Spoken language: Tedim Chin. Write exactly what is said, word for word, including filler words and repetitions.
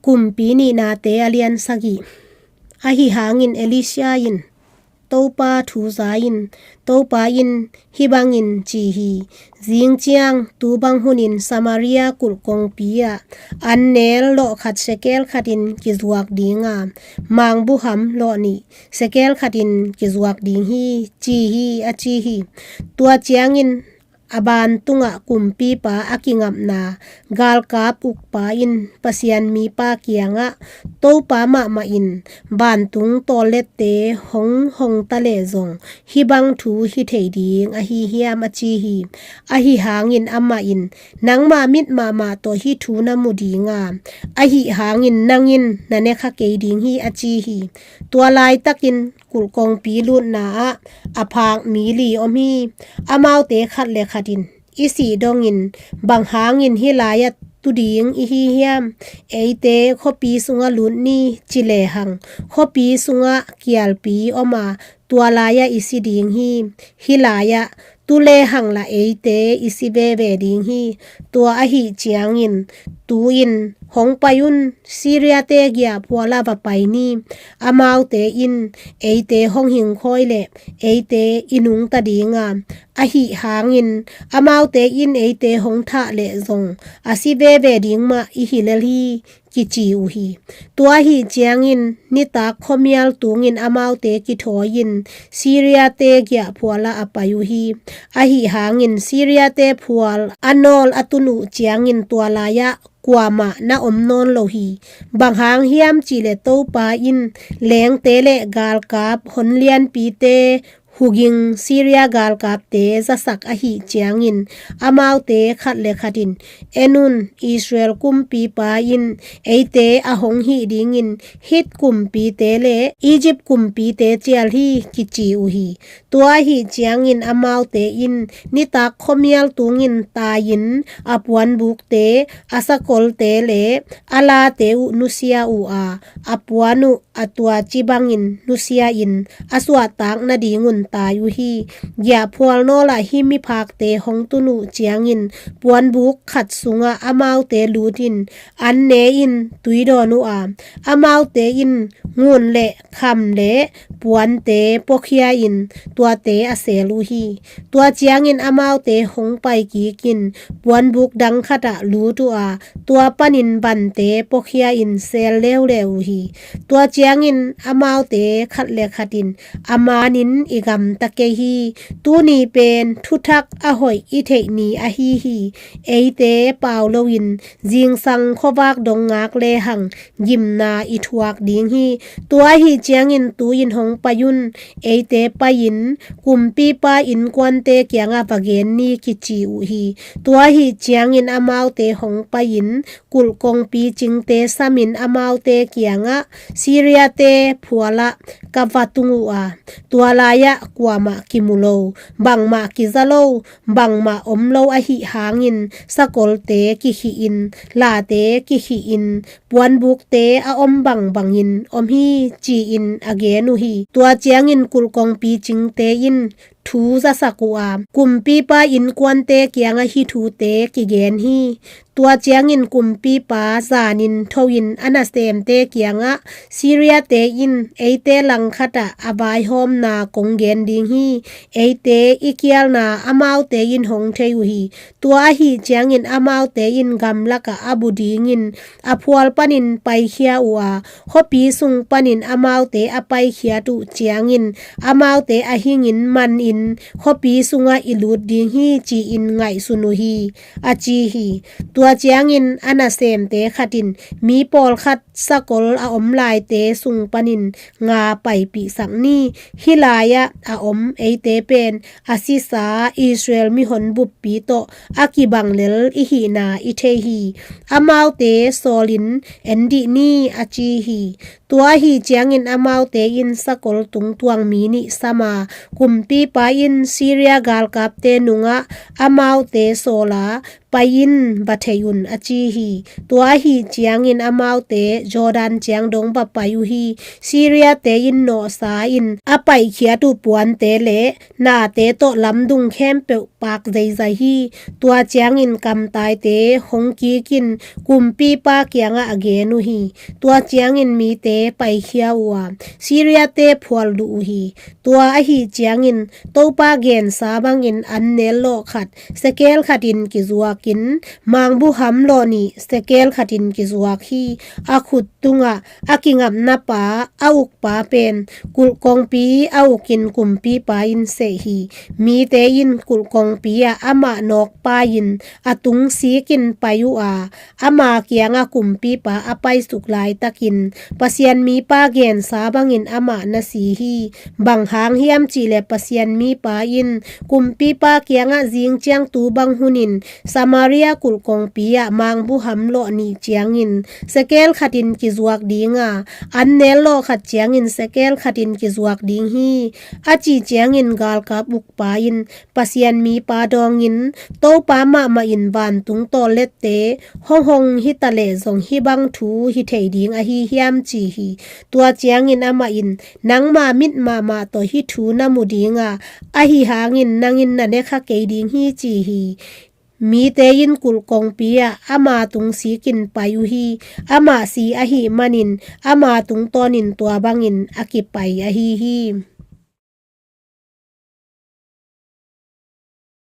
Kumpi Nihnate a lian sagih. Ahi hangin Elisha in Topa thu za in, Topa in hih bangin ci hi: Zing ciang tu bang hunin Samaria kulh kongpi ah an nel lawh khat sekel khatin kizuak dinga, mangbuham lawh nih sekel khatin kizuak ding hi, ci hi, a ci hi. Tua ciangin a bantungah kumpipa a kingapna galkap ukpa in Pasian mipa kiangah, Topa mahmah in bantung tawllette hong hong ta leh zong hih bang thu hi thei ding ahi hiam, a ci hi. Ahi hangin amah in, nangma mit mahmah tawh hih thu na mu dinga, ahi hangin nang in na ne kha kei ding hi, a ci hi. Tua laitakin kulh kongpi lutna ah a phak mi li om hi. Amaute khat le khat in, i sih dongin bang hangin hih lai-ah tu ding i hi hiam? Eite khuapi sungah lut ni, ci lehang khuapi sungah kialpi om a, tua lai-ah i si ding hi. Hih lai-ah tu lehang lah eite i si veve ding hi. Tua ahi ciangin tu-in hong pai un, Syria-te giahphual ah va pai ni. Amaute in eite hong hingkhawi leh eite i nungta dinga, ahi hangin amaute in eite hong thah leh zong a si veve ding mah i hi lel hi, kici uh hi. Tua ahi ciangin nitak khuamial tungin amaute kithawi-in Syria-te giahphual ah a pai uh hi. Ahi hangin Syria-te phual a nawl a tun uh ciangin tua lai-ah kuamah na om nawn lo hi. Bang hang hiam cih leh Topa in lengte le galkap hon lianpite huging Syria galkapte zasak ahi ciangin amaute khat le khat in, en un, Israel kumpipa in eite a hong hih dingin Hit kumpite le Egypt kumpite cial hi, kici uh hi. Tua ahi ciangin amaute in nitak khuamial tungin tai-in a puanbukte, a sakolte le a late uh nusia uh a, a puan uh a tuaci bangin nusia-in a suahtak nadingun tai uh hi. Giahphual nawlah hih miphakte hong tun uh ciangin puanbuk khat sungah amaute lutin an ne-in tui dawn uh a, amaute in ngun le kham le puante puakhia-in tuate a sel uh hi. Tua ciangin amaute hong pai kikin puanbuk dang khatah lut uh a, tua panin bante puakhia-in sel leuleu uh hi. Tua ciangin amaute khat le khat in, a manin i gamta kei hi. Tuni pen thuthak a hoih i theih ni ahi hi. Eite pau loin zingsang khuavak dong ngak lehang gimna i thuak ding hi. Tua ahi ciangin tu-in hong pai un, eite pai-in kumpipa innkuante kiangah va gen ni, kici uh hi. Tua ahi ciangin amaute hong pai-in kulh kongpi cingte samin amaute kiangah, Syria-te phualah ka va tung uh a, tua lai-ah kuamah kimu lo, bangmah kiza lo, bangmah om lo ahi hangin sakolte kikhih-in, late kikhih-in, puanbukte a om bangbangin om hi, ci-in a gen uh hi. Tua ciangin kulh kongpi cingte in thu zasak uh a, kumpipa innkuante kiangah hih thute kigen hi. Tua ciangin kumpipa zanin tho-in a nasemte kiangah, Syria-te in eite langkhatah a vaihawmna kong gen ding hi. Eite i kialna amaute in hong thei uh hi. Tua ahi ciangin amaute in gamlakah a bu dingin a phual panin paikhia uh a, khuapi sung panin amaute a paikhiat uh ciangin amaute a hingin manin khuapi sungah i lut ding hi, ci-in ngaihsun uh hi, a ci hi. Tua ciangin a nasemte khat in, mi pawlkhat sakol a om laite sung panin nga paipihsak ni. Hih lai-ah a om eite pen a sisa Israel mihon buppi tawh a kibang lel i hihna i thei hi. Amaute sawlin en dih ni, a ci hi. Tua ahi ciangin amaute in sakol tungtuang mi nih sam a, kumpipa in Syria galkapte nungah amaute sawl a, pai in, va thei un, a ci hi. Tua ahih ciangin amaute Jordan ciang dong va pai uh hi. Syria-te in nawhsa in a paikhiat uh puante le nate tawh lamdung khempeuh paak zeizai hi. Tua ciangin kamtaite hong kikin kumpipa kiangah a gen uh hi. Tua ciangin mite paikhia uh a, Syria-te phual duh uh hi. Tua ahih ciangin Topa gensa bangin an nel lawh khat sekel khatin kizuakin, mangbuham lawh nih sekel khatin kizuak hi. A khut tungah a kingapna pa, a ukpa pen kulhkongpi a ukin kumpipa in seh hi. Mite in kulhkongpi ah amah nawkpa in a tungsikin pai uh a, ama kiangah kumpipa a paisuk laitakin Pasian mipa gensa bangin amah na si hi. Bang hang hiam cihleh Pasian mipa in kumpipa kiangah, zing ciang tu bang hunin Samaria kulhkongpi ah mangbuham lawh nih ciangin sekel khatin kizuak ding a, an nel lawh khat ciangin sekel khatin kizuak ding hi, a cih ciangin galkap ukpa in Pasian mipa dawngin, Topa mahmah in vantung tawllette hong hong hitaleh zong hih bang thu hi thei ding ahi hiam, ci hi. Tua ciangin amah in, Nangma mit mahmah tawh hih thu na mu ding a, ahi hangin nang in na ne kha kei ding hi, ci hi. Mite in kulhkongpi ah ama tungsikin pai uh hi. Amah si ahih manin ama tungtawnin tua bangin a kipai ahi hi.